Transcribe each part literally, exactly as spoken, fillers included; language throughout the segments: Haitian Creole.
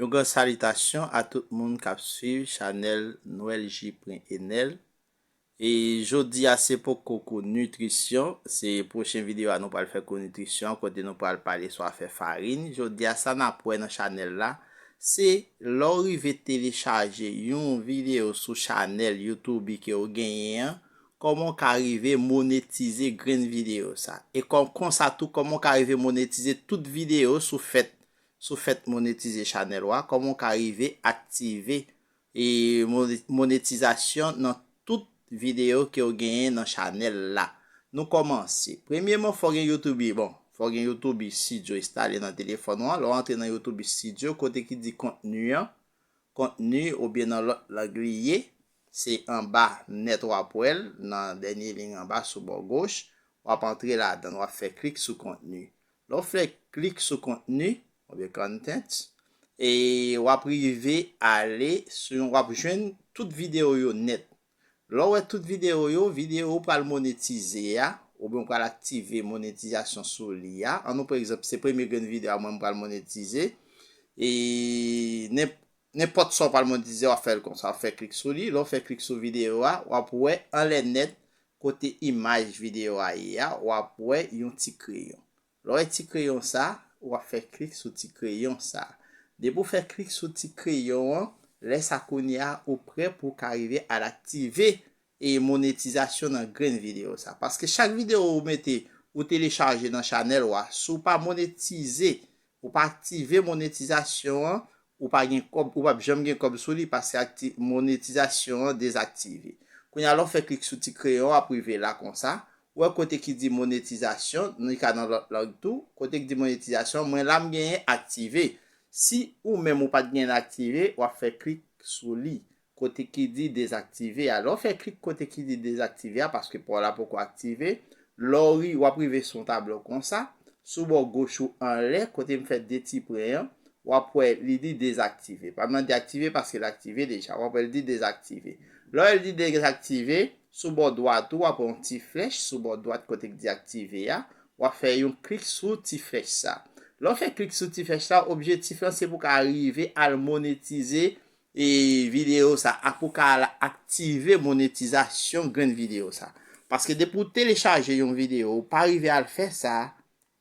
Yon gran salitasyon a tout moun k ap swiv chanèl Noël J Pren Enèl. E jodi a se poko kou nitrisyon, se pwochen videyo a nou pral fè kou nitrisyon kote nou pral pale sou afè farin. Jodi a sa n ap wè nan chanèl la, se lè w rive telechaje yon videyo sou chanèl YouTube ke w genyen an, kòman w ka rive monetize grenn videyo sa. E kòm konsa tou, kòman w ka rive monetize tout videyo sou fèt, sou fèt monetize chanèl ou a, kòman w ka rive aktive e mo- monetizasyon nan tout videyo ke w genyen nan chanèl la. Nou kòmanse. Premyeman, fò w gen YouTube, bon, fò w gen YouTube Studio enstale nan telefòn ou an. Lè w antre nan YouTube Studio, kote ki di kontni an, kontni oubyen nan lòt lang li ye, se anba nèt w ap wè l, nan dènye liy anba sou bò goch, w ap antre ladan l, w ap fè klik sou kontni. Lè w fè klik sou kontni, oubyen content, e w ap rive ale sou yon, w ap jwenn tout videyo yo nèt. Lè w wè tout videyo yo, videyo ou pral monetize a, oubyen ou pral aktive monetizasyon sou li a. An nou pran egzanp, se premye grenn videyo a mwen m pral monetize. E nenp- nenpòt sa w pral monetize, w ap fè l konsa, w ap fè klik sou li. Lè w fè klik sou videyo a, w ap wè anlè nèt kote imaj videyo a ye a, w ap wè yon ti kreyon. Lè w wè ti kreyon sa, w ap fè klik sou ti kreyon sa. Depi w fè klik sou ti kreyon an, lè sa kounye a ou prè pou w ka rive al aktive e monetizasyon nan grenn videyo sa. Paske chak videyo ou mete, ou telechaje nan chanèl ou a, si w pa monetize, ou pa aktive monetizasyon an, ou pa gen kòb, ou p ap janm gen kòb sou li paske akti- monetizasyon an dezaktive. Kounye a lè w fè klik sou ti kreyon an, w ap rive la konsa. Ou wè kote ki di monetizasyon, li ka nan lòt lang tou. Kote ki di monetizasyon, mwen la m genyen aktive. Si ou menm ou pa t genyen aktive, w ap fè klik sou li. Kote ki di dezaktive a. Lè w fè klik kote ki di dezaktive a, paske pa w la poko aktive, lè w ri- w ap rive sou yon tablo konsa, sou bò goch ou anlè, kote m fè de ti pwen an, w ap wè li di dezaktive. Pa mande aktive paske l aktive deja. W ap wè li di dezaktive. Lè w wè li di dezaktive, sou bò dwat ou, w ap wè yon ti flèch sou bò dwat kote k di aktive a. W ap fè yon klik sou ti flèch sa. Lè w fè klik sou ti flèch la, objektif lan se pou w ka rive al monetize e videyo sa, a pou w ka al aktive monetizasyon grenn videyo sa. Paske depi w telechaje yon videyo, ou pa rive al fè sa,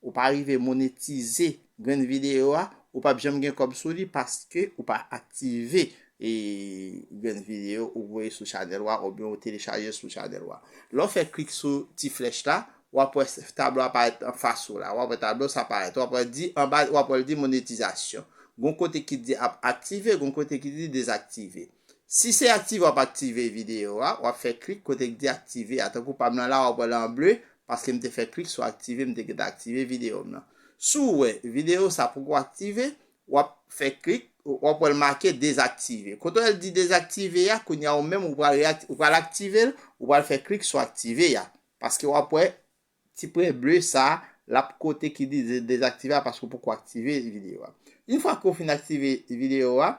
ou pa rive monetize grenn videyo a, ou p ap janm gen kòb sou li paske ou pa aktive e grenn videyo ou voye sou chanèl ou a oubyen ou telechaje sou chanèl ou a. Lè w fè klik sou ti flèch la, w ap wè tablo a parèt anfas ou la. W ap wè tablo sa parèt. W ap wè di anba, w ap wè l di monetizasyon. Gon kote ki di ap aktive, gon kote ki di dezaktive. Si se aktive w ap aktive videyo a, w ap fè klik kote ki di aktive a. Tankou pa m nan la, w ap wè l an ble, paske m te fè klik sou aktive, m te gentan aktive videyo m nan. Si w wè videyo sa poko aktive, w ap fè klik, w ap wè l make dezaktive. Kote w wè l di dezaktive a, kounye a ou menm ou pral reak- ou pral aktive l, ou pral fè klik sou aktive a. Paske w ap wè ti pwen ble sa, l ap kote ki di de- dezaktive a paske w poko aktive videyo a. Yon fwa ke w fin aktive videyo a,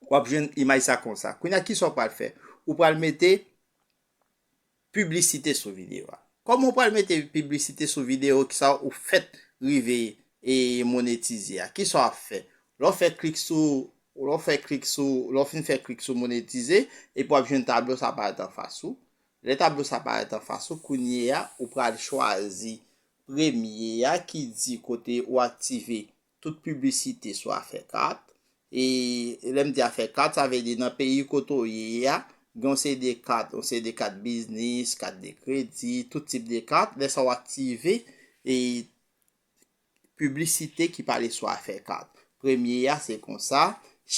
w ap jwenn imaj sa konsa. Kounye a kisa w pral fè? Ou pral mete piblisite sou videyo a. Kòman w pral mete piblisite sou videyo ki sa ou fèt rive e monetize a? Kisa w ap fè? Lè w fè klik sou, lè w fè klik sou, lè w fin fè klik sou monetize, epi w ap jwenn tablo sa parèt anfas ou. Lè tablo sa parèt anfas ou, kounye a, ou pral chwazi premye a ki di kote ou aktive tout piblisite sou afè kat. E lè m di afè kat, sa vle di nan peyi kote w ye a, gen yon seri de kat, yon seri de kat biznis, kat de kredi, tout tip de kat. Lè sa w aktive e piblisite ki pale sou afè kat. Premye a, se konsa.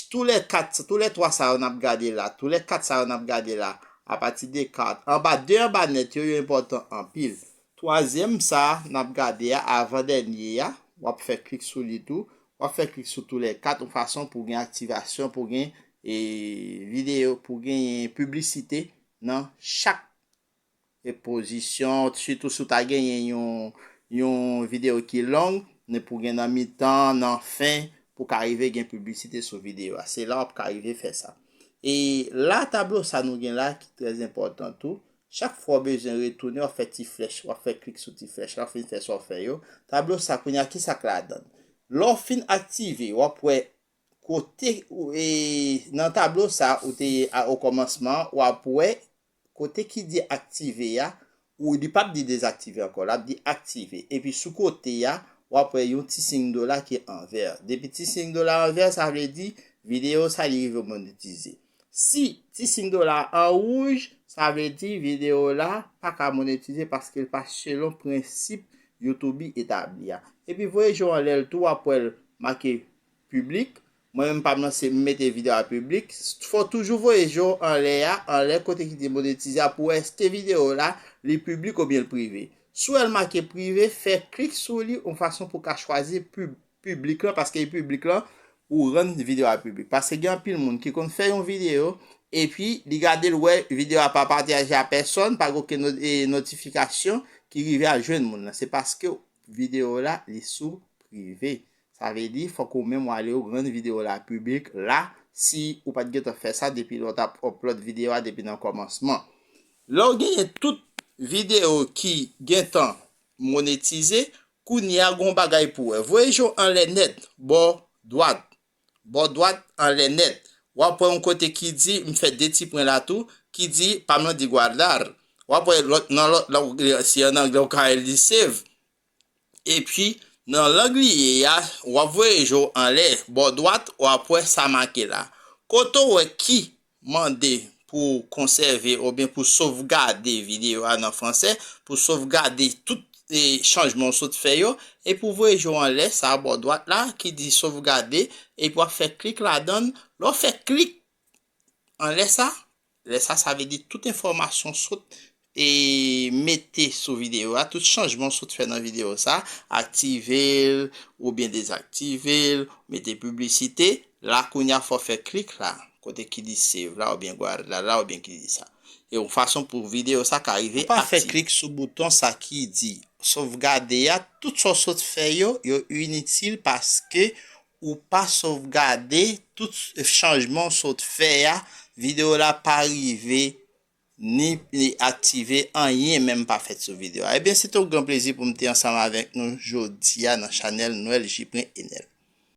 Tou lè kat, tou lè twa sa yo n ap gade la, tou lè kat sa yo n ap gade la, apati de kat, anba de anba nèt yo, yo enpòtan anpil. Twazyèm sa n ap gade a, avan dènye a, w ap fè klik sou li tou. W ap fè klik sou tou lè kat, yon fason pou gen aktivasyon, pou gen e, videyo, pou genyen piblisite nan chak e, pozisyon, sitou si w ta genyen yon, yon videyo ki long, men pou gen nan mitan, nan fen, pou ka rive gen piblisite sou videyo a. Se la w ap ka rive fè sa. E la, tablo sa nou gen la ki trè enpòtan tou. Chak fwa w bezwen retounen, w ap fè ti flèch, w ap fè klik sou ti flèch la, w fin fè sa w fè yo. Tablo sa, kounye a, kisa k ladan l? Lè w fin aktive, w ap wè kote ou, e, nan tablo sa ou te ye a, o kòmansman, w ap wè kote ki di aktive a, ou li p ap di dezaktive ankò, l ap di aktive. Epi sou kote a, w ap wè yon ti siy dola ki an vè. Depi ti siy dola an vè, sa vle di videyo sa li rive monetize. Si ti siy dola an wouj, sa vle di videyo la pa ka monetize paske l pa selon prensip YouTube etabli a. Epi voye je w anlè l tou, w ap wè l make piblik. Mwen menm pa m nan se m mete videyo a piblik. Fò w toujou voye je w anlè a, anlè kote ki di monetize a pou w wè èske videyo la li piblik oubyen l prive. Si w wè l make prive, fè klik sou li yon fason pou w ka chwazi pib, piblik lan, paske piblik lan ou rann videyo a piblik. Paske gen anpil moun ki konn fè yon videyo epi li gade l wè videyo a pa pataje a pèsòn, pa gen okenn no, e, notifikasyon ki rive al jwenn moun nan. Se paske videyo la li sou prive. Sa vle di fòk ou menm w ale w rann videyo la piblik la si ou pa t gentan fè sa depi lè w t ap upload videyo a depi nan kòmansman. Lè w genyen tout videyo ki gentan monetize, kounye a gon bagay pou wè. Voye je w anlè nèt, bò dwat. Bò dwat anlè nèt. W ap wè yon kote ki di, m fè de ti pwen la tou, ki di pa m nan di guardar. W ap wè lòt, nan lòt, la, si an anglè ou ka li save. Epi, nan lang li ye a, w ap voye je w anlè, bò dwat, w ap wè sa make la. Kote w wè ki mande pou konsève oubyen pou sovgade videyo a nan fransè, pou sovgade tout, e, chanjman w sot fè yo, epi w voye je w anlè sa bò dwat la ki di sovgade, epi w ap fè klik ladan l. Lè w fè klik anlè sa, lè sa, sa vle di tout enfòmasyon sot e mete sou videyo a, tout chanjman sot fè nan videyo sa, aktive l oubyen dezaktive l, mete piblisite, la kounye a fò fè klik la, kote ki di save la oubyen guarda la oubyen ki di sa. E yon fason pou videyo sa ka rive aktive. Ou pa fè klik sou bouton sa ki di sovgade a, tout sa w sot fè yo, yo initil paske ou pa sovgade tout chanjman w sot fè a, videyo la pa rive ni, ni aktive, anyen menm pa fèt sou videyo a. Ebyen, se te yon gran plezi pou m te ansanm avèk nou jodi a nan chanèl Noël Jipren Enel.